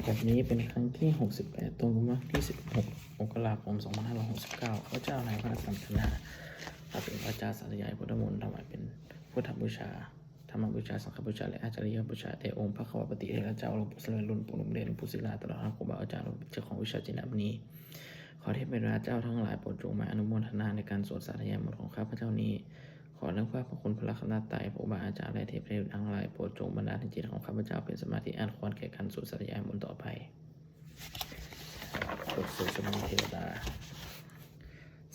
ບັດນີ້ເປັນຄັ້ງທີຫົກສິບແປດ ຕົງກັບວັນທີສິບຫົກ ມົກກະລາຄົມ ສອງພັນຫ້າຮ້ອຍຫົກສິບເກົ້າ ຂ້າພະເຈົ້ານາຍພັນສັນ ຈັນຫາ ຂ້າພະເຈົ້າສາທະຍາຍພຸດທະມົນ ຖວາຍເປັນພຸດທະບູຊາ, ທຳມະບູຊາ, ສັງຄະບູຊາ ແລະ ອາຈາລິຍະບູຊາ ແດ່ອົງພະຄະວາປະຕິເຖລະເຈົ້າ ຫຼວງປູ່ສະເຫວດ ລຸນປູ່ໜຸ່ມເດດ ລຸນປູ່ສິລາ ຕະຫຼອດຮອດຄູບາອາຈານ ແລະ ຜູ້ປົກຄອງວິຊາຈີນນະມະນີ. ຂໍເທບເທວະດາເຈົ້າທັງຫຼາຍ ໂປດຈົ່ງມາອະນຸໂມທະນາໃນການສວດສາທະຍາຍມົນຂອງຂ້າພະເຈົ້ານີ້. ຂໍອະນຸພາບພະຄຸນພະລັດຕະນະໄຕ, ພະອຸບາອາຈານ ແລະ ເທບເທວະດາທັງຫຼາຍ ໂປດຈົ່ງບັນດານໃຫ້ຈິດຂອງຂ້າພະເຈົ້າເປັນສະມາທິອັນຄວນແກ່ການສວດສາທະຍາຍມົນຕໍ່ໄປ. ບົດສວດສະມາທິເທວະດາ.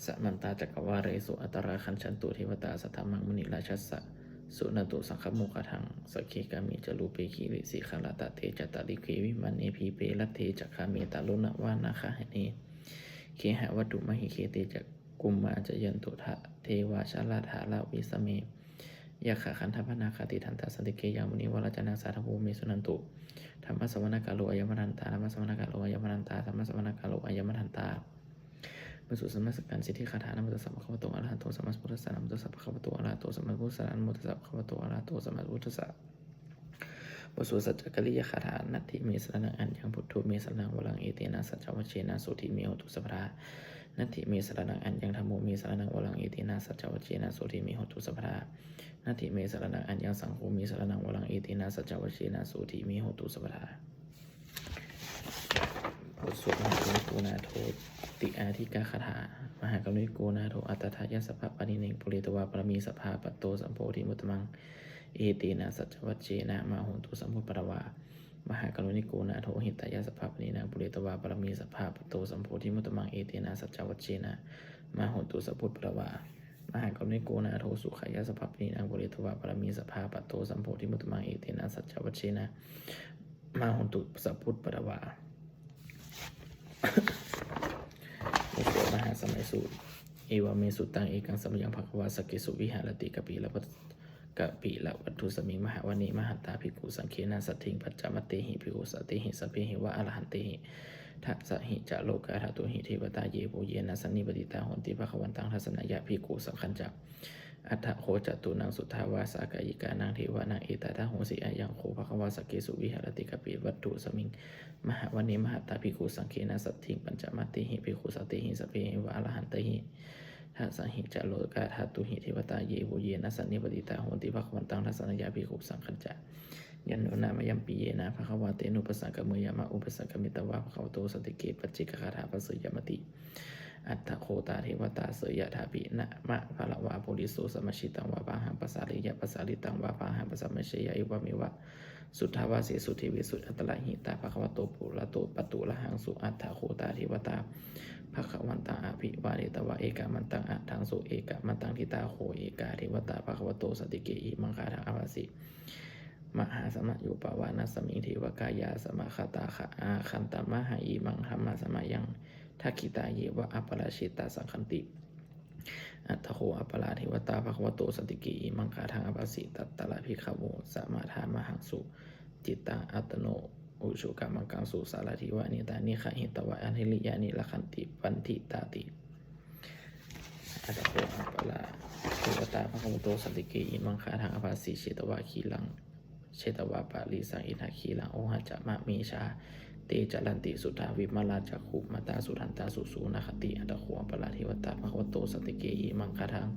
Samantā cakkavāḷesu atrāgacchantu devatā, saddhammaṃ munirājassa suṇantu saggamokkhadaṃ. Sagge kāme ca rūpe girisikharataṭe cantalikkhe vimāne, dīpe raṭṭhe ca gāme taruvanagahane gehavatthumhi khette, cakkhumā cāyantu devā jalathalavisame yakkhagandhabbanāgā, tiṭṭhantā santike yaṃ munivaravacanaṃ sādhavo me suṇantu. Dhammassavanakālo ayam bhadantā. Dhammassavanakālo ayam bhadantā. ບົດສວດນະມັດສະການສິດທິກາຖາ. Namo tassa bhagavato arahato sammāsambuddhassa. Namo tassa bhagavato arahato sammāsambuddhassa. Namo tassa bhagavato arahato sammāsambuddhassa. ບົດສວດສັດຈະກະລິຍາກາຖາ. Natthi me saraṇaṃ aññaṃ, buddho me saraṇaṃ varaṃ, etena saccavajjena sotthi me hotu sabbadā. Natthi me saraṇaṃ aññaṃ, dhammo me saraṇaṃ varaṃ, etena saccavajjena sotthi me hotu sabbadā. Natthi me saraṇaṃ aññaṃ, saṅgho me saraṇaṃ varaṃ, etena saccavajjena sotthi me hotu sabbadā. ບົດສວດມະຫາກາລຸນິໂກນາໂຖ ຕິອາທິກາຄາຖາ. Mahākāruṇiko nātho atthāya sabbapāṇinaṃ, pūretvā pāramī sabbā patto sambodhimuttamaṃ, etena saccavajjena mā hontu sabbupaddavā. Mahākāruṇiko nātho hitāya sabbapāṇinaṃ, pūretvā pāramī sabbā patto sambodhimuttamaṃ, etena saccavajjena mā hontu sabbupaddavā. Mahākāruṇiko nātho sukhāya sabbapāṇinaṃ, pūretvā pāramī sabbā patto sambodhimuttamaṃ, etena saccavajjena mā hontu sabbupaddavā. ບົດສວດມະຫາສະໄໝສູດ. Evaṃ me sutaṃ. Ekaṃ samayaṃ bhagavā sakkesu viharati kapilavat- kapilavatthusmiṃ mahāvane mahatā bhikkhusaṅghena saddhiṃ pañcamattehi bhikkhusatehi sabbeheva arahantehi. Dasahi ca lokadhātūhi devatā yebhuyyena sannipatitā honti bhagavantaṃ dassanāya bhikkhusaṅghañca. Atha kho catunnaṃ suddhāvāsakāyikānaṃ devānaṃ etadahosi: Ayaṃ kho bhagavā sakkesu viharati kapilavatthusmiṃ mahāvane mahatā bhikkhusaṅghena saddhiṃ pañcamattehi bhikkhusatehi sabbeheva arahantehi. Dasahi ca lokadhātūhi devatā yebhuyyena sannipatitā honti bhagavantaṃ dassanāya bhikkhusaṅghañca. Yannūna mayampi yena bhagavā tenupasaṅkameyyāma, upasaṅkamitvā bhagavato santike paccekagāthā bhāseyyāmāti. Atha kho tā devatā seyyathāpi nāma balavā puriso sammiñjitaṃ vā bāhaṃ pasāreyya, pasāritaṃ vā bāhaṃ sammiñjeyya, evameva suddhāvāsesu devesu antarahitā bhagavato purato pāturahaṃsu. Atha kho tā devatā bhagavantaṃ abhivādetvā ekamantaṃ aṭṭhaṃsu. Ekamantaṃ ṭhitā kho ekā devatā bhagavato santike imaṃ gāthaṃ abhāsi: Mahāsamayo pavanasmiṃ, devakāyā samāgatā, āgatamha imaṃ dhammasamayaṃ, dakkhitāyeva aparājitasaṅghanti. Atha kho aparā devatā bhagavato santike imaṃ gāthaṃ abhāsi: Tatra bhikkhavo samādahaṃsu, cittaṃ attano ujukamakaṃsu, sārathīva nettāni gahetvā, indriyāni rakkhanti paṇḍitāti. Atha kho aparā devatā bhagavato santike imaṃ gāthaṃ abhāsi: Chetvā khīlaṃ chetvā palighaṃ indakhīlaṃ ohaccamanejā, te caranti suddhā vimalā, cakkhumatā sudantā susunāgāti. Atha kho aparā devatā bhagavato santike imaṃ gāthaṃ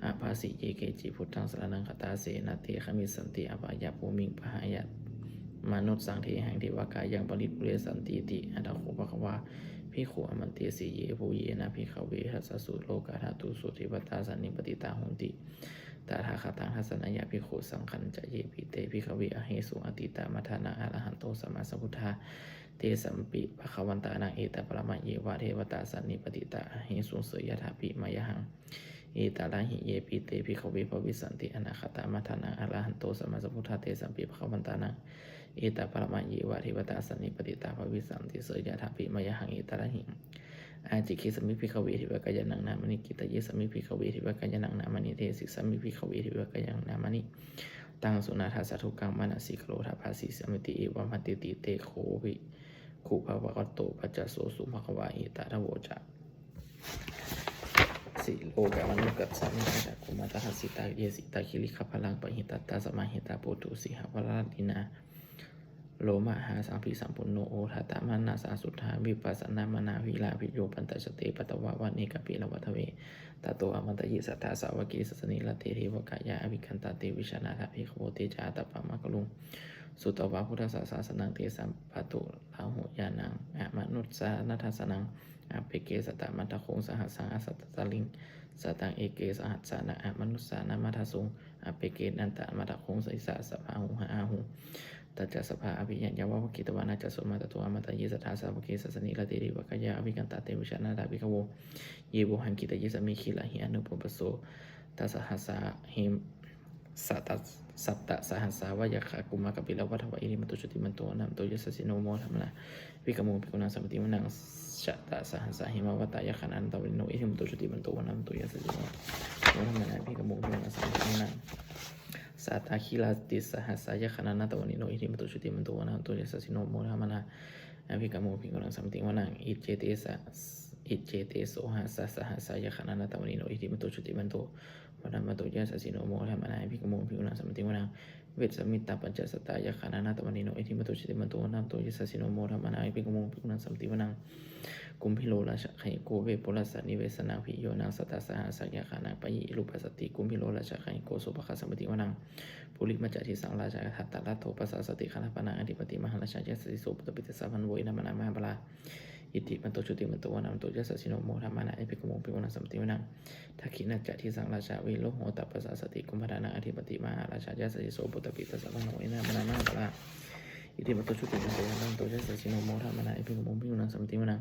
abhāsi: Ye keci buddhaṃ saraṇaṃ gatāse, na te gamissanti apāyabhūmiṃ, pahāya mānusaṃ dehaṃ, devakāyaṃ paripūressantīti. Atha kho bhagavā bhikkhū āmantesi: Yebhuyyena bhikkhave dasasu lokadhātūsu devatā sannipatitā honti tathāgataṃ dassanāya bhikkhusaṅghañca. Yepi te bhikkhave ahesuṃ atītamaddhānaṃ arahanto sammāsambuddhā, tesampi bhagavantānaṃ etaparamāyeva devatā sannipatitā ahesuṃ, seyyathāpi mayhaṃ etarahi. Yepi te bhikkhave bhavissanti anāgatamaddhānaṃ arahanto sammāsambuddhā, tesampi bhagavantānaṃ etaparamāyeva devatā sannipatitā bhavissanti, seyyathāpi mayhaṃ etarahi. Ācikkhissāmi bhikkhave devakāyānaṃ nāmāni, kittayissāmi bhikkhave devakāyānaṃ nāmāni, desissāmi bhikkhave devakāyānaṃ nāmāni. Taṃ suṇātha sādhukaṃ manasikarotha bhāsissāmīti. Evaṃ bhanteti te kho bhikkhū bhagavato paccassosuṃ. Bhagavā etadavoca: Silokamanukassāmi, yattha bhummā tadassitā, ye sitā girigabbharaṃ, pahitattā samāhitā, puthū sīhāva sallīnā, ໂລມະຫາສັງພິສຳປຸນໂນ ໂອທະຕະມະນະສາສຸດທາ ວິປັດສະນາມະນາວິລາພິໂຍ ປັນຕະຊະເຕ ປະຕະວາ ວັນເນ ກະປິລະວັດທະເວ ຕະໂຕອະມັນຕະເຍ ສັດທາສາວະເກ ສາສະນີລະເຕ ເທວະກະຍາ ອະວິຄັນຕາເຕ ວິຊານາຖາ ພິກຂະໂວ ເຕຈາອາຕະປະມະກະລຸງ ສຸດຕະວາ ພຸດທະສາສະນັງ ເຕສັມປະຕູລາຫຸຍານາງ ອະມະນຸດສານັດທັດສະນັງ ອາເປເກ ສະຕະມັດທະຄຸງ ສະຫັດສັງ ອະສະຕະຕະລິງ ສະຕັງ ເອເກ ສະຫັດສານັງ ອະມະນຸດສານາມະທະສຸງ ອາເປເກ ນັນຕະມັດທະຄຸງ ສິສາສະພາຫູ ຫະອາຫູ ຕັດຈະສະພາ ອະພິຍັນຍາວະ ວະກິດຕະວານາ ຈະໂສມາ ຕະໂຕອະມັນຕະເຍ ສັດທາສາວະເກ ສາສະນີລະເຕ ເທວະກະຍາ ອະວິຄັນຕາເຕ ວິຊານາຖາ ພິກຂະໂວ ເຍ ໂວຫັງກິຕະເຍສະມິ ຄີລະຫິ ອະນຸໂປປະໂສ ຕັດສະຫັດສາຫິ ສະຕັດ ສັດຕະສະຫັດສາວະ ຍັກຂະກຸມມາ ກະປິລະວັດທະວາ ອິຕິມັນໂຕ ຈຸຕິມັນໂຕ ວັນນະມັນໂຕ ຍະສັດສິໂນ ໂມທະມານາ ອະພິກຂະມຸ ພິກຂຸນັງ ສະມັນຕິວະນັງ ຊະຕະສະຫັດສາຫິມະວັດຕາ ຍັກຂານານັນຕະວະນິໂນ ອິທິມັນໂຕ ຈຸຕິມັນໂຕ ວັນນະມັນໂຕ ຍະສັດສິໂນ ໂມທະມານາ ອະພິກຂະມຸ ພິກຂຸນັງ ສະມັນຕິວະນັງ ສາຕາຄີລາຕິສະຫັດສາ ຍັກຂານານັນຕະວະນິໂນ ອິທິມັນໂຕ ຈຸຕິມັນໂຕ ວັນນະມັນໂຕ ຍະສັດສິໂນ ໂມທະມານາ ອະພິກຂະມຸ ພິກຂຸນັງ ສະມັນຕິວະນັງ ອິດເຈເຕສະ ອິດເຈເຕໂສຫະສາສະຫັດສາ ຍັກຂານານັນຕະວະນິໂນ ອິທິມັນໂຕ ຈຸຕິມັນໂຕ ວັນນະມັນໂຕ ຍະສັດສິໂນ ໂມທະມານາ ອະພິກຂະມຸ ພິກຂຸນັງ ສະມັນຕິວະນັງ ເວດສະມິດຕາປັນຈະສັດຕາ ຍັກຂານານັນຕະວະນິໂນ ອິທິມັນໂຕ ຈຸຕິມັນໂຕ ວັນນະມັນໂຕ ຍະສັດສິໂນ ໂມທະມານາ ອະພິກຂະມຸ ພິກຂຸນັງ ສະມັນຕິວະນັງ ກຸມພິໂລລາຊະຄະຫິໂກ ເວປຸລະສະນິເວສະນາພິໂຍ ນາງສະຕາສະຫັດສາ ຍັກຂານັງ ປະຍິລຸປັດສະຕິ ກຸມພິໂລລາຊະຄະຫິໂກ ໂສພະຄະ ສະມັນຕິວະນັງ ປຸລິມະຈະທິສັງ ລາຊາທັດຕະລະໂທ ປະສາສະຕິ ຄັນທະປະນັງ ອະທິປະຕິ ມະຫາລາຊາ ຍະສັດສິໂສ ປຸດຕະປິດຕະສາພັນໂວ ອິນທະມະນາ ມະຫາບາລາ ອິຕິມັນໂຕ ຈຸຕິມັນໂຕ ວັນນະມັນໂຕ ຍະສັດສິໂນ ໂມທະມານາ ອະພິກຂະມຸ ພິກຂຸນັງ ສະມັນຕິວະນັງ ທັກຂິນະຈະທິສັງ ລາຊາ ເວໂລໂຫຕະປະສາສະຕິ ກຸມພະທານັງ ອະທິປະຕິ ມະຫາລາຊາ ຍະສັດສິໂສ ປຸດຕະປິດຕະສາພັນໂວ ອິນທະມະນາ ມະຫາບາລາ ອິຕິມັນໂຕ ຈຸຕິມັນໂຕ ວັນນະມັນໂຕ ຍະສັດສິໂນ ໂມທະມານາ ອະພິກຂະມຸ ພິກຂຸນັງ ສະມັນຕິວະນັງ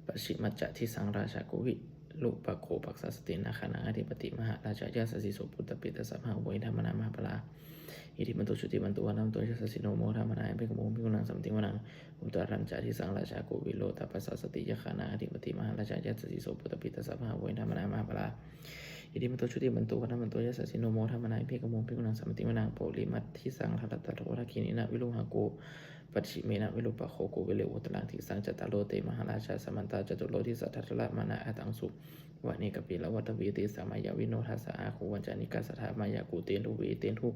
ປັດຊິມະຈະທິສັງ ລາຊາ ໂກວິລຸປະໂຄ ປັກສາສະຕິ ນາຄານັງ ອະທິປະຕິ ມະຫາລາຊາ ຍະສັດສິໂສ ປຸດຕະປິດຕະສາພັນໂວ ອິນທະມະນາ ມະຫາບາລາ ອິຕິມັນໂຕ ຈຸຕິມັນໂຕ ວັນນະມັນໂຕ ຍະສັດສິໂນ ໂມທະມານາ ອະພິກຂະມຸ ພິກຂຸນັງ ສະມັນຕິວະນັງ ອຸດຕະລັນຈະທິສັງ ລາຊາ ໂກວິໂລຕະປະສາສະຕິ ຍັກຂານັງ ອະທິປະຕິ ມະຫາລາຊາ ຍະສັດສິໂສ ປຸດຕະປິດຕະສາພັນໂວ ອິນທະມະນາ ມະຫາບາລາ ອິຕິມັນໂຕ ຈຸຕິມັນໂຕ ວັນນະມັນໂຕ ຍະສັດສິໂນ ໂມທະມານາ ອະພິກຂະມຸ ພິກຂຸນັງ ສະມັນຕິວະນັງ ໂປລິມັດທິສັງ ທະລະຕະໂທ ທັກຂິເນນະ ວິລຸຫະໂກ ປັດຊິເມນະ ວິຣູປະໂຄ ໂກ ເວເລ ໂອຕະລັງ ທິສັງ ຈັດຕາໂລ ເຕ ມະຫາລາຊາ ສະມັນຕາ ຈະຕຸໂລ ທິສາ ທັດທະລະມະນາ ອະຕັງສຸ ວະເນ ກະປິລະວັດທະເວ ເຕ ສາມາຍາ ວິໂນທະສາ ອາຄູ ວັນຈານິກາ ສັດຖາ ມາຍາ ກູເຕນທຸ ເວເຕນທຸ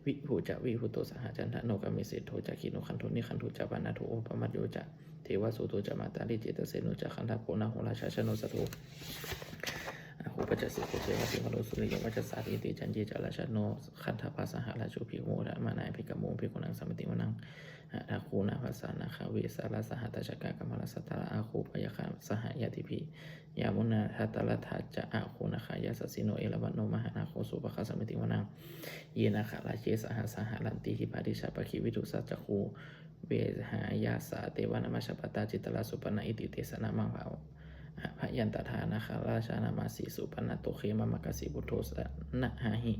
ວິພູຈະ ວິພູໂຕ ສະຫະຈັນທະໂນ ກາເມເສໂທ ຈາຄີໂນ ຄັນໂທ ນິຄັນທຸ ຈະ ປະນາໂທ ໂອປະມາໂຍ ຈະ ເທວະສູໂຕ ຈະ ມາຕາລີ ເຈຕະເສໂນ ຈະ ຄັນທະໂພ ນາໂຫລາຊາ ຊະໂນ ສະໂທ ອາໂຄ ປັດຈະເສໂທ ເທວະສິງຄະໂນ ສຸລິໂຍ ວັດຈະສາ ເອເຕ ຈັນເຍ ຈະ ລາຊາໂນ ຄັນທະພາ ສະຫະລາໂຊ ພິກຂະມຸ ໂມທະມານາ ອະພິກຂະມຸ ພິກຂຸນັງ ສະມັນຕິວະນັງ ຫະທາຄູນາພັດສາ ນາຄາ ເວສາລາ ສະຫັດຕະຈັກກາ ກຳມະລາ ສັດຕະລາ ອາຄູ ພະຍາຄາ ສະຫະຍາຕິພິ ຍາມຸນາ ທັດຕະລັດຖາ ຈະ ອາຄູນາຄາ ຍະສັດສິໂນ ເອລາວັນໂນ ມະຫານາໂຄ ໂສພະຄາ ສະມິຕິວະນັງ ເຍນາຄາລາເຊ ສະຫັດສາ ຫະລັນຕິ ທິພາດິຊາ ປະຄີ ວິດຸສາ ຈັກຂຸ ເວຫາຍາສາ ເຕວານາມະຊະປະຕາ ຈິດຕະລາ ສຸປັນນາ ອິຕິເຕສະນາມັງ ພະ ພະຍັນຕະທາ ນາຄາລາຊາ ນາມາສີ ສຸປັນນະໂຕ ເຄມະມະກະສີ ພຸດໂທ ສະນະຫາຫິ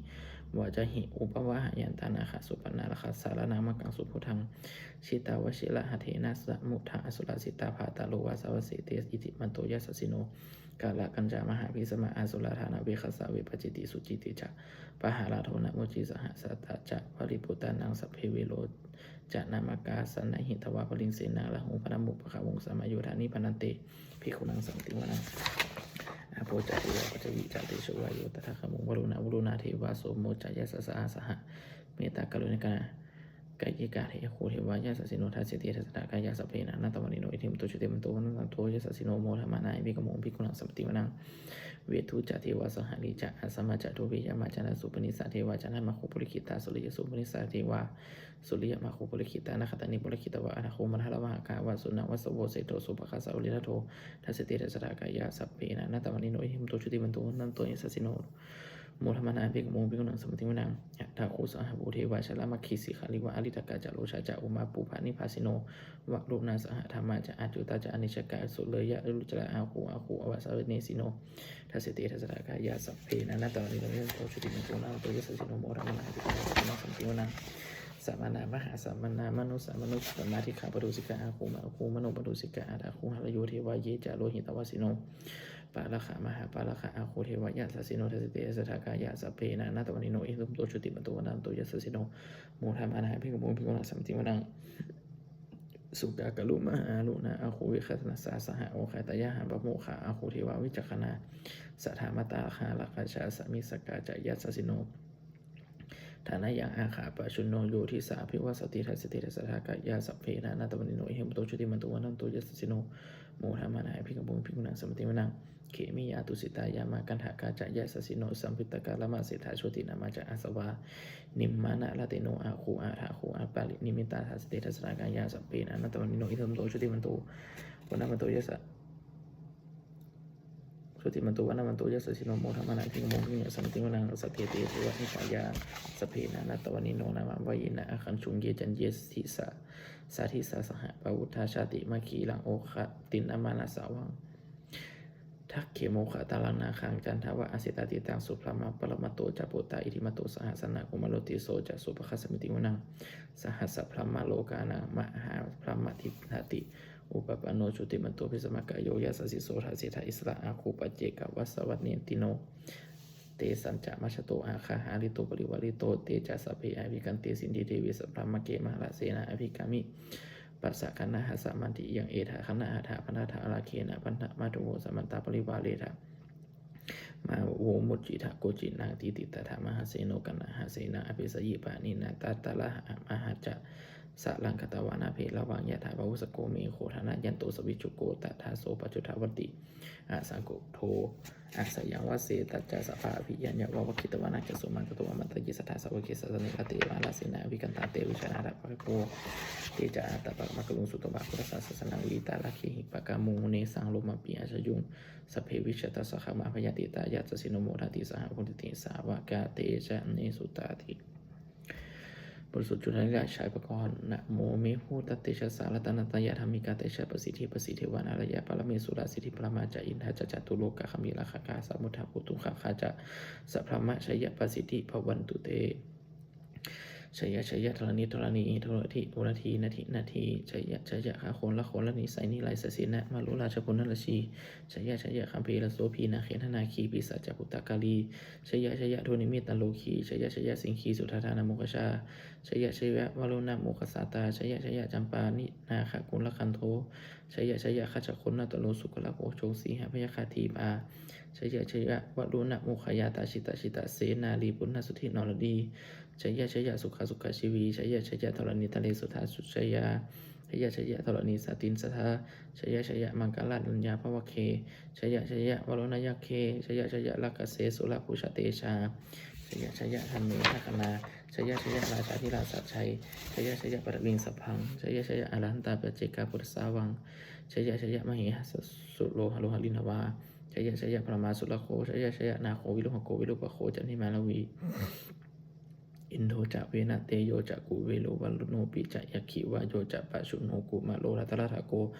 ວາຈະຫິ ອຸປະວາຫະຍັນຕາ ນາຄາ ສຸປັນນາ ລັກຂະສາລະນັງ ມັງກັງ ສຸພຸດທັງ ຊິຕາວະຊິລະ ຫັດເຖນະ ສະມຸດທາ ອະສຸລາ ສິດຕາ ພາຕາໂລ ວາສາວະເສເຕ ອິຕິມັນໂຕ ຍະສັດສິໂນ ກາລະກັນຈາ ມະຫາພິສະມະ ອະສຸລາ ທານະເວຄະສາ ເວປະຈິດຕິ ສຸຈິດຕິຈະ ປະຫາລາໂທ ນະໂມຈິ ສະຫັດສະຕາ ຈະ ວະລິປຸດຕານັງ ສັບເພ ເວໂລ ຈະນາມະກາ ສະນະຫິ ທະວາ ພະລິງເສນາ ລາຫຸ ພະນະມຸ ພະຄະວົງ ສະມະໂຍທານິ ພະນັນເຕ ພິກຂຸນັງ ສະມິຕິວະນັງ ອາໂປ ຈະ ເທວາ ປັດທະວີ ຈະ ເຕໂຊ ວາໂຍ ຕະຖາຄະມຸງ ວະລຸນາ ວະລຸນາ ເທວາ ໂສໂມ ຈະ ຍະສະສາ ສະຫະ ເມດຕາ ກະລຸນາ ກາ ກາຍິກາ ເທ ອາຄູ ເທວາ ຍະສັດສິໂນ ທັດສິເຕ ທັດສະຖາກາຍາ ສັບເພ ນານະຕະວະນິໂນ ອິທິມັນໂຕ ຈຸຕິມັນໂຕ ວັນນະມັນໂຕ ຍະສັດສິໂນ ໂມທະມານາ ອະພິກຂະມຸ ພິກຂຸນັງ ສະມິຕິວະນັງ ເວທຸ ຈະ ເທວາ ສະຫະລິ ຈະ ອາສະມະ ຈະ ທຸເວຍະມະ ຈະ ນະສຸປະນິສາ ເທວາ ຈະ ນະມະໂຄ ປຸລິກຂິຕາ ສຸລິຍະໂສ ປະນິສາ ເທວາ ສຸລິຍະມະໂຄ ປຸລິກຂິຕາ ນະຄະຕານິ ປຸລິກຂິຕະວາ ອະນາໂຄ ມະທະລະວະຫະກາ ວະສຸນນະ ວະສະໂວ ເສໂທ ໂສພະຄາ ສະວະລິທັດໂທ ທັດສິເຕ ທັດສະຖາກາຍາ ສັບເພ ນານະຕະວະນິໂນ ອິທິມັນໂຕ ຈຸຕິມັນໂຕ ວັນນະມັນໂຕ ຍະສັດສິໂນ ໂມທະມານາ ອະພິກຂະມຸ ພິກຂຸນັງ ສະມິຕິວະນັງ ຍະຖາໂຄ ສະຫະພູ ເທວາ ຊະລະມັກຂີ ສິຂະລິວາ ອະລິຕະກາ ຈະ ໂລຊາ ຈະ ໂອມາ ປູພະນິພາສິໂນ ວະລຸນາ ສະຫະທຳມາ ຈະ ອາຈຸຕາ ຈະ ອະນິດສະກາ ສຸເລຍະ ລຸຈະລະ ອາຄູ ອາຄູ ອະວະສາເວເນສິໂນ ທັດສິເຕ ທັດສະຖາກາຍາ ສັບເພ ນານະຕະວະນິໂນ ໂຕ ຈຸຕິມັນໂຕ ວັນນະມັນໂຕ ຍະສັດສິໂນ ໂມທະມານາ ອະພິກຂະມຸ ສະມິຕິວະນັງ ສະມະນາ ມະຫາສະມະນາ ມະນຸສາ ມະນຸສະ ມາທິກຂາ ປະດູສິກາ ອາຄູ ມະອາຄູ ມະໂນ ປະດູສິກາ ອາທາຄູ ຫະລະໂຍ ເທວາ ເຍ ຈະ ໂລຫິຕະວາສິໂນ ປາລະຂະ ມະຫາປາລະຂະ ອາຄູ ເທວາ ຍະສັດສິໂນ ທັດສິເຕ ທັດສະຖາກາຍາ ສັບເພ ນານະຕະວະນິໂນ ອິທິມັນໂຕ ຈຸຕິມັນໂຕ ວັນນະມັນໂຕ ຍະສັດສິໂນ ໂມທະມານາ ອະພິກຂະມຸ ພິກຂຸນັງ ສະມິຕິວະນັງ ສຸກາກະລຸ ມະຫາອາລຸນາ ອາຄູ ເວຄະນະສາ ສະຫະ ໂອຄາຕະຍາ ຫະປະໂມຄາ ອາຄູ ເທວາ ວິຈັກຂະນາ ສະຖາມະຕາ ຄາລະກະຊາ ສະມິດສະກາ ຈະ ຍະສັດສິໂນ ທັດ Thanayaṃ āgā pajjunno yo disā abhivassati. Dasete dasadhā kāyā sabbe nānattavaṇṇino, iddhimanto jutimanto vaṇṇavanto yasassino, modamānā abhikkāmuṃ bhikkhūnaṃ samitiṃ vanaṃ. Khemiyā tusitā yāmā kaṭṭhakā ca yasassino, lambitakā lāmaseṭṭhā jotināmā ca āsavā, nimmānaratino āguṃ athāguṃ aparimitaṃ. Dasete dasadhā kāyā sabbe nānattavaṇṇino, iddhimanto jutimanto vaṇṇavanto yasa jutimanto vaṇṇavanto yasassino, modamānā abhikkāmuṃ bhikkhūnaṃ samitiṃ vanaṃ. Saṭṭhete devanikāyā sabbe nānattavaṇṇino, nāmanvayena āgañchuṃ ye caññe sadisā saha. Pavutthajātimakkhīlaṃ oghatiṇṇamanāsavaṃ, dakkhemoghataraṃ nāgaṃ candaṃva asitātitaṃ. Subrahmā paramatto ca puttā iddhimato saha, sanaṅkumāro tisso ca sopāga samitiṃ vanaṃ. Sahassabrahmalokānaṃ mahābrahmābhitiṭṭhati, upapanno jutimanto bhismākāyo yasassi so. Dasettha issarā āguṃ paccekavasavattino, tesañca majjhato āgā hārito parivārito. Te ca sabbe abhikkante sinde deve sabrahmake, mārasenā abhikkāmi passa kaṇhassa mandiyaṃ. Etha gaṇhatha bandhatha rāgena bandhamatthu vo, samantā parivāretha mā vo muñcittha koci naṃ. Iti tattha mahāseno kaṇhasenaṃ apesayi, pāṇinā talamāhacca saraṃ katvāna bheravaṃ. Yathā pāvussako megho thanayanto savijjuko, tadā so paccudāvatti asaṅkuddho asayaṃvase. Tañca sabbaṃ abhiññāya vavakkhitvāna cakkhumā, tato āmantayi satthā sāvake sāsane rate. Mārasenā abhikkantā te vijānātha bhikkhavo, te ca ātappamakaruṃ sutvā buddhassa sāsanaṃ. Vītarāgehi pakkāmuṃ nesaṃ lomampi iñjayuṃ, sabbe vijitasaṅgāmā bhayātītā yasassino, modanti saha bhūtehi sāvakā te janesutāti. บทสวดจุลเนรชยปกรณ์ Namo me buddhatejassā ratanattayadhammikā, tejapasiddhi pasīdevā nārāyaparamesurā, siddhibrahmā ca indā ca catulokā gambhīrakkhakā, samuddā bhūtuṃ gaṅgā ca sabrahmajayapasiddhi bhavantu te. Jaya jaya dharaṇi dharaṇī, uradhi uradhī, nadi nadī, jaya jaya gaganalatanalanisaya nirayasayasena marorājabala narajī, jaya jaya gambhīrasobhī nāgendanāgī pisācabhūtakālī, jaya jaya dunnimittarogī, jaya jaya siṅgīsudādānamukhajā, jaya jaya varuṇamukhasātrā, jaya jaya campādināgakulagantho, jaya jaya gajjagannaturaṅga sukarabhujaṅga sīhabyagghadīpā, jaya jaya varuṇamukhayātrā, jita jita senārī puna suddhi naradī, jaya jaya sukhā sukhā jīvī, jaya jaya dharaṇītale sudā sujayā, jaya jaya dharaṇī sāntin sadā, jaya jaya maṅkarāj raññā bhavagge, jaya jaya varuṇayakkhe, jaya jaya rakkhase surabhujatejā, jaya jaya dhamme gaganā, jaya jaya rājādhirājasājjai, jaya jaya paṭhaviṃ sabbaṃ, jaya jaya arahantā paccekabuddhasāvaṃ, jaya jaya mahesā suro haro harindavā, jaya jaya brahmā surakkho, jaya jaya nāgo viruḷhako virūpakkho candimā ravi, indo ca venateyyo ca kuvero varuṇopi ca, aggi vāyo ca pajjunno kumāro dhataraṭṭhako,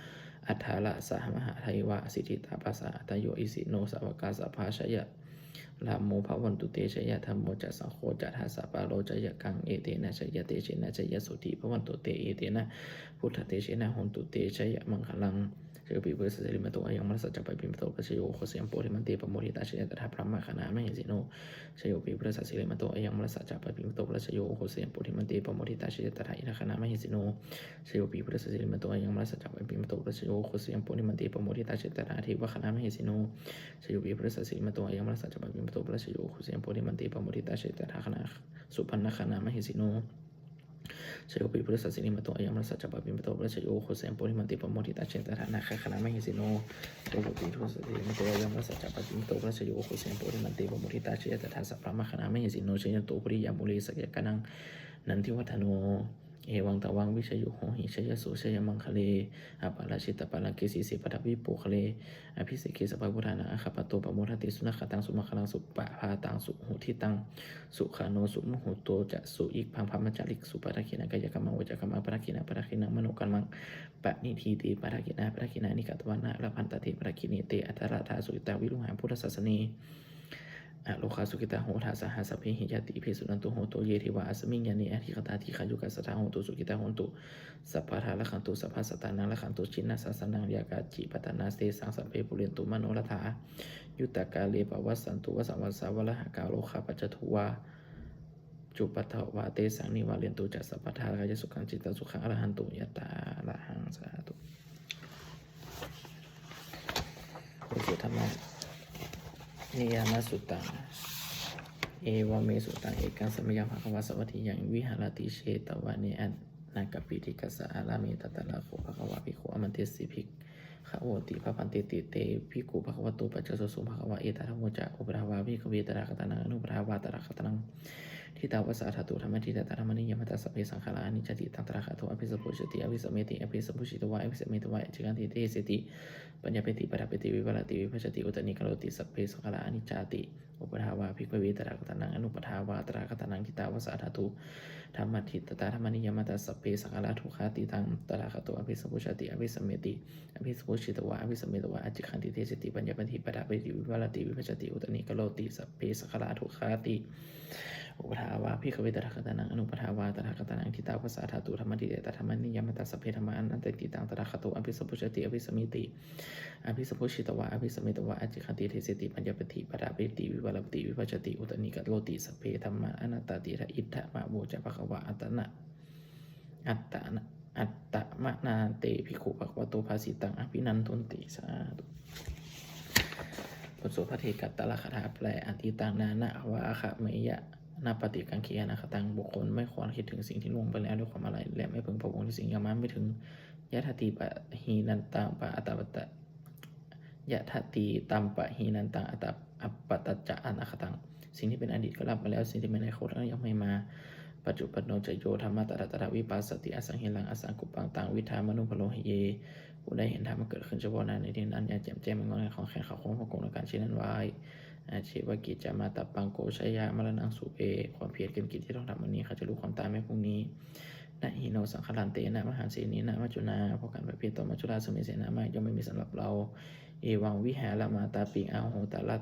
aṭṭhārasa mahādevā siddhitāpasa-ādayo, isino sāvakā sabbā jaya rāmo bhavantu te, jaya dhammo ca saṅgho ca dasapālo ca, jayakaṃ etena jayatejena jayasotthī bhavantu te, etena buddhatejena hotu te jayamaṅgalaṃ. Jayopi buddhassa sirīmato ayaṃ mārassa ca pāpimato parājayo, ugghosayaṃ bodhimaṇḍe pamoditā, jaya tadā brahmagaṇā mahesino. Jayopi buddhassa sirīmato ayaṃ mārassa ca pāpimato parājayo, ugghosayaṃ bodhimaṇḍe pamoditā, jaya tadā indagaṇā mahesino. Jayopi buddhassa sirīmato ayaṃ mārassa ca pāpimato parājayo, ugghosayaṃ bodhimaṇḍe pamoditā, jaya tadā devagaṇā mahesino. Jayopi buddhassa sirīmato ayaṃ mārassa ca pāpimato parājayo, ugghosayaṃ bodhimaṇḍe pamoditā, jaya tadā supaṇṇagaṇā mahesino. Jayopi buddhassa sirīmato ayaṃ mārassa ca pāpimato parājayo, ugghosayaṃ bodhimaṇḍe pamoditā, jaya tadā nāgagaṇā mahesino. Jayopi buddhassa sirīmato ayaṃ mārassa ca pāpimato parājayo, ugghosayaṃ bodhimaṇḍe pamoditā, jaya tadā sabrahmagaṇā mahesino. Jayanto bodhiyā mūle sakyānaṃ nandivaḍḍhano, evaṃ tvaṃ vijayo hohi jayassu jayamaṅgale, aparājitapallaṅke sīse paṭhavipokkhare, abhiseke sabbabuddhānaṃ aggappatto pamodati. Sunakkhattaṃ sumaṅgalaṃ supabhātaṃ suhuṭṭhitaṃ, sukhaṇo sumuhutto ca suyiṭṭhaṃ brahmacārisu, padakkhiṇaṃ kāyakammaṃ vācākammaṃ padakkhiṇaṃ, padakkhiṇaṃ manokammaṃ paṇidhī te padakkhiṇā, padakkhiṇāni katvāna labhantatthe padakkhiṇe. Te atthaladdhā sukhitā viruḷhā buddhasāsane, arogā sukhitā hotha saha sabbehi ñātibhi. Suṇantu bhonto ye devā asmiṃ ṭhāne adhigatā, dīghāyukā sadā hontu sukhitā hontu sabbadā, rakkhantu sabbasattānaṃ rakkhantu jinasāsanaṃ, yā kāci patthanā tesaṃ sabbe pūrentu manorathā, yuttakāle pavassantu vassaṃ vassā valāhakā, rogā pacca tuvā cupaddavā tesaṃ nivārentu ca sabbadā, kāyasukhaṃ cittisukhaṃ arahantu yathārahaṃ. Sādhu. ບົດສວດທຳມະນິຍາມະສຸດຕາ ເອວັມເມສຸຕັງ ເອກັງສະມະຍັງ ພະຄະວາສະວັດຖິຍັງ ວິຫາຣະຕິເຊຕະວະເນ ອະນາກະປິຕິກະສະອາຣາເມ ຕະຕະລາໂຄ ພະຄະວາ ພິກຂຸ ອາມັນເຕຕິ ພິກຂະໂຫຕິ ພະວັນເຕຕິ ເຕ ພິກຂຸ ພະຄະວະໂຕ ປັດຈະໂສ ພະຄະວາ ເອຕະທຳໂມຈະ ອຸປະທາວາ ພິກຂະເວ ຕະຖາຄະຕານັງ ອະນຸປະທາວາ ຕະຖາຄະຕານັງ ທິຕາວະສະອາທາຕຸ ທຳມະທິດຕາ ທຳມະນິຍາມະຕາ ສັບເພ ສັງຂາຣາ ອະນິດຈາຕິຕັງ ຕະຖາຄະໂຕ ອະພິສຳໂພຊະຕິ ອະພິສຳເມຕິ ອະພິສຳໂພຊິຕະວາ ອະພິສຳເມຕະວາ ອະຈິກຂັນຕິ ເດເສຕິ ປັນຍາເປຕິ ປະທະເປຕິ ວິວະລະຕິ ວິພັດຈະຕິ ອຸຕະນີກະໂຣຕິ ສັບເພ ສັງຂາຣາ ອະນິດຈາຕິ ອຸປະທາວາ ພິກຂະເວ ຕະຖາຄະຕານັງ ອະນຸປະທາວາ ຕະຖາຄະຕານັງ ທິຕາວະສະອາທາຕຸ ທຳມະທິດຕະຕາ ທຳມະນິຍາມະຕາ ສັບເພ ສັງຂາຣາ ທຸກຂາຕິຕັງ ຕະຖາຄະໂຕ ອະພິສຳໂພຊະຕິ ອະພິສຳເມຕິ ອະພິສຳໂພຊິຕະວາ ອະພິສຳເມຕະວາ ອະຈິກຂັນຕິ ເດເສຕິ ປັນຍາເປຕິ ປະທະເປຕິ ວິວະລະຕິ ວິພັດຈະຕິ ອຸຕະນີກະໂຣຕິ ສັບເພ ສັງຂາຣາ ທຸກຂາຕິ ອຸປະທາວາ ພິກຂະເວ ຕະຖາຄະຕານັງ ອະນຸປະທາວາ ຕະຖາຄະຕານັງ ທິຕາວະສະອາທາຕຸ ທຳມະທິດຕະຕາ ທຳມະນິຍາມະຕາ ສັບເພ ທຳມາ ອະນັດຕາທິຕັງ ຕະຖາຄະໂຕ ອະພິສຳໂພຊະຕິ ອະພິສຳເມຕິ ອະພິສຳໂພຊິຕະວາ ອະພິສຳເມຕະວາ ອະຈິກຂັນຕິ ເດເສຕິ ປັນຍາເປຕິ ປະທະເປຕິ ວິວະລະຕິ ວິພັດຈະຕິ ອຸຕະນີກະໂຣຕິ ສັບເພ ທຳມາ ອະນັດຕາທິຕາ ອິດຖະມະໂວຈະ ພະຄະວາ ອັດຕະນະ ອັດຕະນະ ອັດຕະມະນາເຕ ພິກຂຸ ພະຄະວະໂຕ ພາສິຕັງ ອະພິນັນທຸນຕິ ສາທຸ. ບົດສວດພະເທກະຕະລະຄາຖາ ແປລ. ອະຕີຕັງ ນານະວາຄະເມຍະ ນະປະຕິກັງເຂ ອະນາຄະຕັງ ບຸກຄົນໄມ່ຄວນຄິດເຖິງສິ່ງທີ່ລ່ວງໄປແລ້ວດ້ວຍຄວາມອາລັຍ ແລະ ໄມ່ເພິ່ງພະວົງໃນສິ່ງທີ່ຍັງມາໄມ່ເຖິງ ຍະຖາຕີປະຫີນັນຕັງ ປະອັດຕະ ຍະຖາຕີຕັມປະຫີນັນຕັງ ອັດຕະ ອັບປະຕັດຈະ ອະນາຄະຕັງ ສິ່ງທີ່ເປັນອະດີດກໍລະໄປແລ້ວ ສິ່ງທີ່ເປັນອະນາຄົດກໍຍັງບໍ່ມາ ປັດຈຸປັນໂນ ຈະ ໂຍ ທຳມະ ຕະຖະ ຕະຖະ ວິປັສສະຕິ ອະສັງຫິລັງ ອະສັງກຸບປັງ ຕັງ ວິດຖາ ມະນຸ ພະໂລ ຫິ ເຍ ຜູ້ໃດເຫັນທຳເກີດຂຶ້ນສະເພາະໜ້າໃນທີ່ນັ້ນ ຢ່າແຈ່ມແຈ້ງ ແມ່ນງອນແງນຂອງແຂນເຂົາຄົງພະກົງໃນການເຊັ່ນນັ້ນໄວ້ ອາເຊວະກິດຈະມາຕັບປັງ ໂກຊະຍາມະລະນັງ ສຸເອ ຄວາມພຽນເປັນກິດທີ່ຕ້ອງທຳມື້ນີ້ ຂ້າຈະຮູ້ຄວາມຕາຍແມ້ພວກນີ້ ນະຫິໂນ ສັງຄະລັນເຕນະ ມະຫາເສນີນະ ມັດຈຸນາ ເພາະການປະເພດຕໍ່ມັດຈຸລາຊະເມເສນາ ມະ ຍ່ອມໄມ່ມີສຳລັບເຮົາ ເອວັງວິຫາຣະມາຕາປິງ ອະໂຫຕະລະ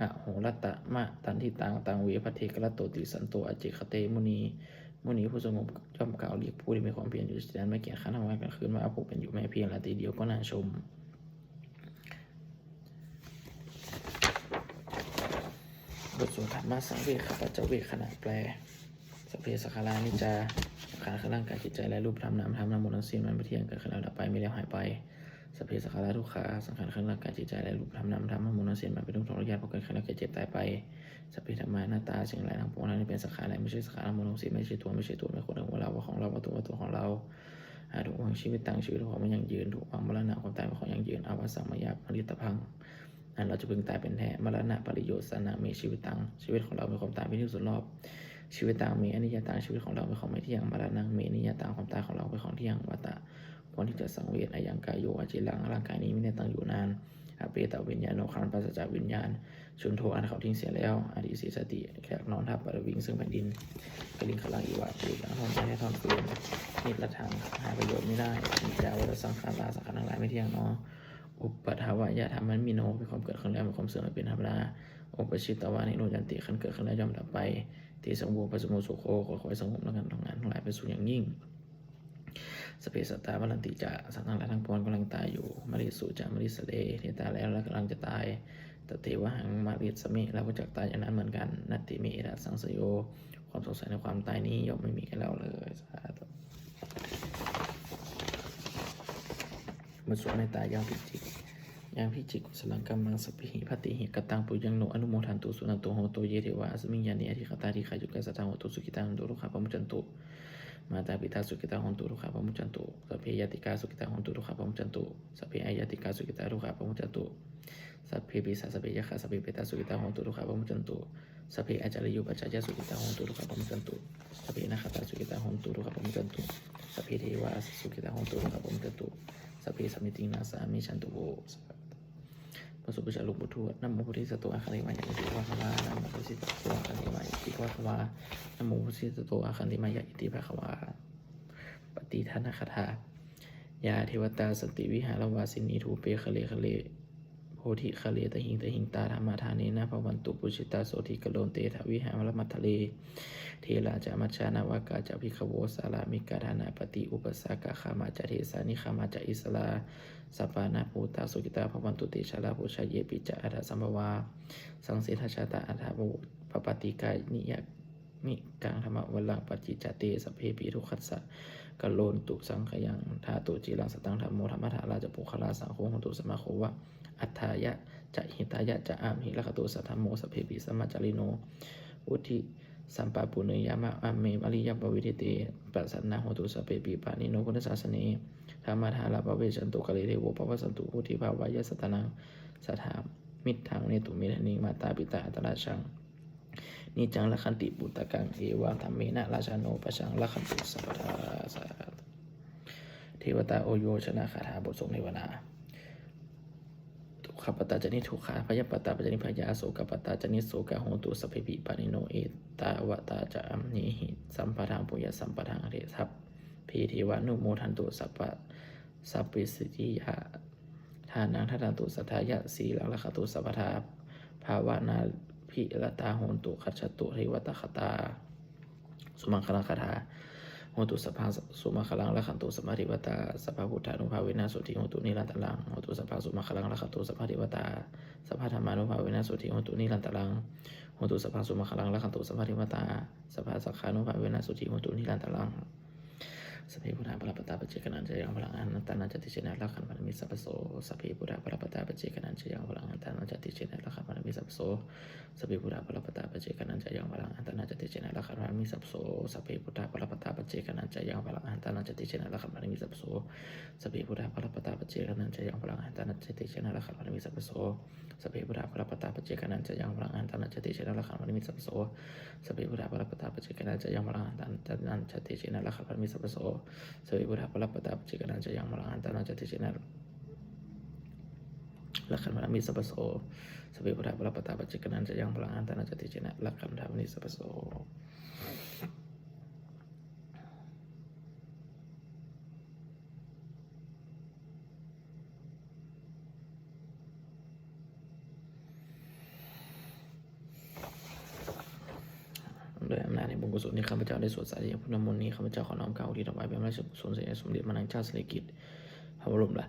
ອະໂຫລັດຕະມະຕັນທິຕັງ ຕັງ ເວພັດເທກະລະໂຕຕິ ສັນໂຕ ອະຈິກຂະເຕ ມຸນີ ມຸນີຜູ້ສະຫງົບ ຍ່ອມກ່າວລຽກຜູ້ທີ່ມີຄວາມພຽນຢູ່ ເຊັ່ນນັ້ນ ໄມ່ກຽດຄ້ານທັງວັນທັງຄືນວ່າ ຜູ້ເປັນຢູ່ແມ້ພຽງລາຕີດຽວກໍໜ້າຊົມ. ບົດສວດທຳມະສັງເວຄະປັດຈະເວກຂະນະ ແປລ. ສັບເພສັງຂາຣາ ອະນິດຈາ ສັງຂານຄືຮ່າງກາຍ, ຈິດໃຈ ແລະ ຮູບທຳນາມທຳ ທັງໝົດທັງສິ້ນມັນບໍ່ທ່ຽງ, ເກີດຂຶ້ນແລ້ວດັບໄປ, ມີແລ້ວຫາຍໄປ. ສັບເພສັງຂາຣາ ທຸກຂະ ສັງຂານຄືຮ່າງກາຍ, ຈິດໃຈ ແລະ ຮູບທຳນາມທຳ ທັງໝົດທັງສິ້ນມັນເປັນທຸກ ທໍລະຍາດ ເພາະເກີດຂຶ້ນແລ້ວແກ່ເຈັບຕາຍໄປ. ສັບເພທຳມາ ອະນັດຕາ ສິ່ງທັງຫຼາຍທັງປວງ ທັງທີ່ເປັນສັງຂານ ແລະ ບໍ່ໃຊ່ສັງຂານ ທັງໝົດທັງສິ້ນ ບໍ່ໃຊ່ຕົວ ບໍ່ໃຊ້ຕົວ ບໍ່ໃຫ້ຄົນ ບໍ່ໃຫ້ເຮົາ ບໍ່ຂອງເຮົາ ບໍ່ຕົວ ບໍ່ຕົວຂອງເຮົາ. ອະທຸກວັງຊີວິດຕັງ ຊີວິດຂອງມັນຍັງຍືນ, ທຸກວັງມະລະນະ ຄວາມຕາຍເປັນຂອງຍັງຍືນ, ອະວະສັງມະຍາ ຜະລິດຕະພັງ ອັນເຮົາຈະເພິ່ງຕາຍເປັນແທ້. ມະລະນະປະລິໂຍຊະນະເມ ຊີວິດຕັງ ຊີວິດຂອງເຮົາມີຄວາມຕາຍເປັນທີ່ສຸດລອບ. ຊີວິດຕັງເມ ອະນິດຍະຕັງ ຊີວິດຂອງເຮົາມີຄວາມບໍ່ທ່ຽງ. ມະລະນັງເມ ນິຍະຕັງ ຄວາມຕາຍຂອງເຮົາເປັນຂອງທ່ຽງ. ວັດຕະ ຄວນທີ່ຈະສັງເວດ. ອະຍັງກາໂຍ ອາຈີລັງ ຮ່າງກາຍນີ້ມີແນວຕັ້ງຢູ່ນານ. ອະເປຕະວິນຍາໂນ ຄັນປາສະຈາກວິນຍານ. ສຸນໂທ ອັນເຂົາຖິ້ມເສຍແລ້ວ. ອະດິເສສະຕິ ແຂກນອນທັບ. ປະລະວິງ ເຊິ່ງແຜ່ນດິນ. ກະລິງຄະລັງ ອີວະ ຜູ້ທີ່ຕັ້ງທ້ອງໄວ້ໃຫ້ທ້ອງຄືນ. ນິດລະທັງ ຫາປະໂຫຍດມິໄດ້. ອະນິດຈາ ວັດຕະສັງຂາລາ ສັງຂານທັງຫຼາຍບໍ່ທ່ຽງໜໍ. ອຸປະທະວະຍະທຳມະມິໂນ ມີຄວາມເກີດຂຶ້ນແລ້ວ ມີຄວາມເສື່ອມແລະເປັນທຳມະດາ. ອຸປະຊິດຕະວານິໂຣດຍັນຕິ ຄັນເກີດຂຶ້ນແລ້ວຍ່ອມດັບໄປ. ເຕສັງໂວ ປະສະໂມ ສຸໂຂ ຂໍໃຫ້ສະຫງົບແລະກັນທຳງານທັງຫຼາຍໄປສູ່ຢ່າງຍິ່ງ. ສະເພສັດຕາ ມະຣັນຕິຈະ ສັດທັງຫຼາຍທັງປວງກຳລັງຕາຍຢູ່. ມະລິສຸຈະ ມະລິສະເລ ທີ່ຕາຍແລ້ວ ແລະ ກຳລັງຈະຕາຍ. ຕະເຕວະຫັງ ມະລິສະມິ ແລະ ຮູ້ຈັກຕາຍຢ່າງນັ້ນເໝືອນກັນ. ນັດຕິເມ ເອຕະ ສັງສະໂຍ ຄວາມສົງໄສໃນຄວາມຕາຍນີ້ຍ່ອມບໍ່ມີແກ່ເຮົາເລີຍ. ສາທຸ. ບົດສວດເມດຕາ ຍັງ ພິຈິກ ຍັງ ພິຈິກ ກຸສະລັງ ກຳມັງ ສັບພີ ພັດຕິຫິ ກະຕັງ ປຸນຍັງ ໂນ ອະນຸໂມທັນຕຸ ສຸນະໂຕ ໂຫຕຸ ເຢ ເທວາ ອັສມິງ ຍານີ ອະທິກະຕາ ດີຄາຍຸ ກາສະທາ ໂຫຕຸ ສຸຂິຕາ ໂຫນຕຸ ທຸກຂະ ປະມຸດຈັນຕຸ ມາຕາປິຕາ ສຸຂິຕາ ໂຫນຕຸ ທຸກຂະ ປະມຸດຈັນຕຸ ສັບເພ ຍາຕິກາ ສຸຂິຕາ ໂຫນຕຸ ທຸກຂະ ປະມຸດຈັນຕຸ ສັບເພ ອາຍາຕິກາ ສຸຂິຕາ ທຸກຂະ ປະມຸດຈັນຕຸ ສັບເພ ປີສາ ສັບເພ ຍັກຂະ ສັບເພ ເປຕາ ສຸຂິຕາ ໂຫນຕຸ ທຸກຂະ ປະມຸດຈັນຕຸ ສັບເພ ອາຈາລະໂຍ ປັດຈາຍະ ສຸຂິຕາ ໂຫນຕຸ ທຸກຂະ ປະມຸດຈັນຕຸ ສັບເພ ນາຄະຕາ ສຸຂິຕາ ໂຫນຕຸ ທຸກຂະ ປະມຸດຈັນຕຸ ສັບເພ ເທວາ ສຸຂິຕາ ໂຫນຕຸ ທຸກຂະ ປະມຸດຈັນຕຸ ສັບເພ ສະມິຕິງ ນາສາມິ ສັນຕຸ ໂວ ສາທຸ. ບົດສົມບູຊາ ຫຼວງປູ່ທວດ. ນະໂມໂພທິສັດໂຕ ອາຄັນຕິມາຍະ ອິຕິພະຄະວາ ນະໂມໂພທິສັດໂຕ ອາຄັນຕິມາຍະ ອິຕິພະຄະວາ ນະໂມໂພທິສັດໂຕ ອາຄັນຕິມາຍະ ອິຕິພະຄະວາ. ປະຕິທານະຄາຖາ. ຢາເທວະຕາ ສັນຕິວິຫາລະວາສິນີ ທູເປຄະເລຄະເລ ໂພທິຄະເລ ຕະຫິງຕະຫິງ ຕາທຳມະທາເນນະ ພະວັນຕຸ ປູຊິຕາ ໂສທິກະໂລນ ເຕ ທະ ວິຫາລະມັດທະເລ ເຖລາຈະ ມັດຈານາວະກາຈະ ພິກຂະໂວ ສາລາມິກາ ທານະປະຕິ ອຸປະສາກະ ຄາມາຈະ ເທສານິ ຄາມາຈະ ອິດສະລາ ສັບປານະພູຕາ ສຸກິຕາ ພະວັນຕຸ ເຕ ຊາລາ ປູຊາ ເຢປິ ຈະ ອັດຖະສຳພະວາ ສັງເສທະຊາຕາ ອັດຖະປະປະຕິການິຍະ ນິກັງທຳມະວັນລັງ ປັດຈິຈາເຕ ສັບເພປິທຸກຂັດສະ ກະໂລນຕຸ ສັງຄະຍັງ ທາຕຸ ຈິລັງ ສະຕັງທຳໂມ ທຳມະທາລາ ຈະ ປຸກຄະລາ ສັງໂຄ ໂຫຕຸ ສະມາໂຄ ວະ ອັດຖາຍະ ຈະ ຫິຕາຍະ ຈະ ອາມຫິ ລັກຂັນຕຸ ສະທຳໂມ ສັບເພປິ ສະມາຈາຣິໂນ ວຸດທິ ສຳປະປູເນຍະ ຍາມະ ອາເມ ອະລິຍະ ປະເວທິເຕ ປະສັນນາ ໂຫຕຸ ສັບເພປິ ປາະເນໂນ ພຸດທະສາສະເນ ທຳມະທາຣະ ປະເວຊັນຕຸ ກາເລ ເທໂວ ປະວັດສັນຕຸ ວຸດທິພາວາຍະ ສັດຖານັງ ສັດຖາມິດທັງ ເນຕຸ ເມທານິ ມາຕາ ປິຕາ ອັດຕະລາດສັງ ນິດຈັງ ລັກຂັນຕິ ປຸດຕະກັງ ເອວັງ ທຳເມນະ ຣາຊາໂນ ປະຊາລັງ ລັກຂັນຕຸ ສັບພະທາ ສາທຸ ເທວະຕາ ໂອໂຍຊະນະຄາຖາ ບົດສົງເທວະດາ ທຸກຂະປັດຕາ ຈະ ນິດທຸກຂາ ພະຍາປັດຕາ ຈະ ນິດພະຍາ ໂສກະປັດຕາ ຈະ ນິດໂສກາ ໂຫຕຸ ສັບເພປິ ປາະເນໂນ ເອຕາວັດຕາ ຈະ ອາມຫິ ສຳປະທັງ ປຸນຍະສຳປະທັງ ເທ ສັບເພເທວານຸໂມທັນຕຸ ສັບພະ ສັບເພສິດທິຍາ ທານັງ ທະດານຕຸ ສັດທາຍະ ສີລັງ ລັກຂັນຕຸ ສັບພະທາ ພາວະນາພິລະຕາ ໂຫຕຸ ຄັດສະຕຸ ເທວະຕາຄະຕາ ສຸມັງຄະລັງຄາຖາ ໂຫຕຸ ສັບພັງ ສຸມັງຄະລັງ ລັກຂັນຕຸ ສັບພະເທວະຕາ ສັບພະພຸດທານຸພາເວນະ ໂສທີ ໂຫຕຸ ນິລັນຕະລັງ ໂຫຕຸ ສັບພັງ ສຸມັງຄະລັງ ລັກຂັນຕຸ ສັບພະເທວະຕາ ສັບພະທຳມານຸພາເວນະ ໂສທີ ໂຫຕຸ ນິລັນຕະລັງ ໂຫຕຸ ສັບພັງ ສຸມັງຄະລັງ ລັກຂັນຕຸ ສັບພະເທວະຕາ ສັບພະສັງຄານຸພາເວນະ ໂສທີ ໂຫຕຸ ນິລັນຕະລັງ ສັບເພພຸດທາ ປະລະປະຕາ ປັດເຈການັນຈະຍັງ ພະລັງອະຫັນຕານັນຈະ ເຕເຈນະ ລັກຂັນທະ ປະລະມິ ສັບພະໂສ ສັບເພພຸດທາ ປະລະປະຕາ ປັດເຈການັນຈະຍັງ ພະລັງອະຫັນຕານັນຈະ ເຕເຈນະ ລັກຂັນທະ ປະລະມິ ສັບພະໂສ ສັບເພພຸດທາ ປະລະປະຕາ ປັດເຈການັນຈະຍັງ ພະລັງອະຫັນຕານັນຈະ ເຕເຈນະ ລັກຂັນທະ ປະລະມິ ສັບພະໂສ ສັບເພພຸດທາ ປະລະປະຕາ ປັດເຈການັນຈະຍັງ ພະລັງອະຫັນຕານັນຈະ ເຕເຈນະ ລັກຂັນທະ ປະລະມິ ສັບພະໂສ ສັບເພພຸດທາ ປະລະປະຕາ ປັດເຈການັນຈະຍັງ ພະລັງອະຫັນຕານັນຈະ ເຕເຈນະ ລັກຂັນທະ ປະລະມິ ສັບພະໂສ ສັບເພພຸດທາ ປະລະປະຕາ ປັດເຈການັນຈະຍັງ ພະລັງອະຫັນຕານັນຈະ ເຕເຈນະ ລັກຂັນທະ ປະລະມິ ສັບພະໂສ ສັບເພພຸດທາ ປະລະປະຕາ ປັດເຈການັນຈະຍັງ ພະລັງອະຫັນຕານັນຈະ ເຕເຈນະ ລັກຂັນທະ ປະລະມິ ສັບພະໂສ ສັບເພພຸດທາ ປະລະປະຕາ ປັດເຈການັນຈະຍັງ ພະລັງອະຫັນຕານັນຈະ ເຕເຈນະ ລັກຂັນທະ ປະລະມິ ສັບພະໂສ ສັບເພພຸດທາ ປະລະປະຕາ ປັດເຈການັນຈະຍັງ ພະລັງອະຫັນຕານັນຈະ ເຕເຈນະ ລັກຂັນທະ ປະລະມິ ສັບພະໂສ ດ້ວຍອຳນາດແຫ່ງບຸນກຸສົນທີ່ຂ້າພະເຈົ້າໄດ້ສວດສາທະຍາຍພຸດທະມົນນີ້ ຂ້າພະເຈົ້າຂໍນ້ອມເກົ້າອຸທິດຖວາຍເປັນພະລາຊະກຸສົນ ສມເດັດພະນາງເຈົ້າສິລິກິດ ພະບໍລົມລາ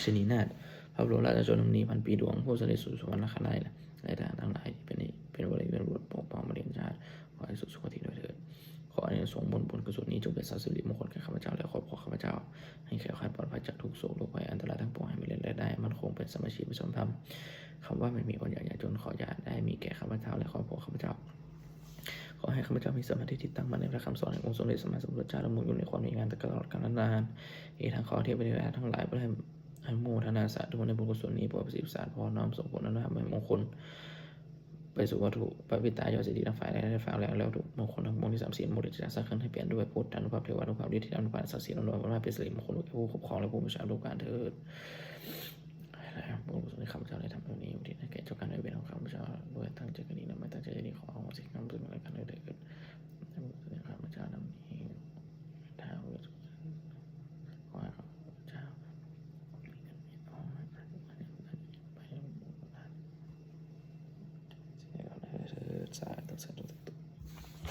ຊະນີນາດ ພະບໍລົມລາຊະຊົນນະມຸນີພັນປີຫຼວງ ຜູ້ສະເດັດສູ່ສະຫວັນນະຄະລາດ ແລະ ທະຫານທັງຫຼາຍທີ່ເປັນ ເປັນບໍລິວານບຸດປົກປ້ອງປະເທດຊາດ ຂໍໃຫ້ສຸກສຸກຄະຕິດ້ວຍເທີ້ນ. ຂໍອານິສົງຜົນບຸນກຸສົນນີ້ຈົ່ງເປັນສາສິລິມົງຄົນແກ່ຂ້າພະເຈົ້າ ແລະ ຄອບຄົວຂ້າພະເຈົ້າ ໃຫ້ແຄ້ວຄາດປອດໄພຈາກທຸກໂສກໂລກໄພ ອັນຕະລາຍທັງປວງ ໃຫ້ມີແລງໄດ້ໝັ້ນຄົງ ເປັນສະມາຊີພະຊົນທຳ. ຄຳວ່າແມ່ນມີ ອດຢາກຍາກຈົນ ຂໍຢ່າໄດ້ມີແກ່ຂ້າພະເຈົ້າ ແລະ ຄອບຄົວຂ້າພະເຈົ້າ. ຂໍໃຫ້ຂ້າພະເຈົ້າມີສະມາທິທີ່ຕັ້ງໝັ້ນໃນພະຄຳສອນແຫ່ງອົງສົມເດັດສະມມາສຳພຸດທະເຈົ້າ ດຳລົງຢູ່ໃນຄວາມດີງາມຕະຫຼອດການນານ. ອີກທັງຂໍເທບເທວະດາທັງຫຼາຍ ເພື່ອໃຫ້ ອະນຸໂມທະນາສາທຸໃນບຸນກຸສົນນີ້ ເພື່ອປະສິດທິປະສານ ຂໍນ້ອມສົ່ງຜົນອະນຸພາບແຫ່ງມົງຄົນ ໄປສູ່ວັດຖຸປະປິດຕາ ຍອດເຈດີທັງຝາຍໃນ ແລະ ຝາກແລງ ແລ້ວທຸກມົງຄົນທັງປວງທີ່ສາມສິບ ໝູ່ເດຊະສັກເຄີນ ໃຫ້ປ່ຽນດ້ວຍພຸດທານຸພາບ ເທວານຸພາບ ອິດທິອານຸພາບ ສັກສີອານຸພາບ ເປັນສິລິມົງຄົນແກ່ຜູ້ປົກຄອງ ແລະ ຜູ້ບັງຄັບທຸກການເທີ້ນ. ບຸນກຸສົນທີ່ຂ້າພະເຈົ້າໄດ້ທຳໃນມື້ນີ້ ອຸທິດໃຫ້ແກ່ເຈົ້າການນາຍເວນຂອງຂ້າພະເຈົ້າ ດ້ວຍຕັ້ງໃຈກໍດີ ແລະ ບໍ່ຕັ້ງໃຈກໍດີ ຂໍອະໂຫສິກຳເຖິງກັນເລີຍເທີ້ນ. ບຸນກຸສົນທີ່ຂ້າພະເຈົ້າທຳນີ້ ຂໍໃຫ້ຂ້າພະເຈົ້າ ສາທຸ ສາທຸ ສາທຸ.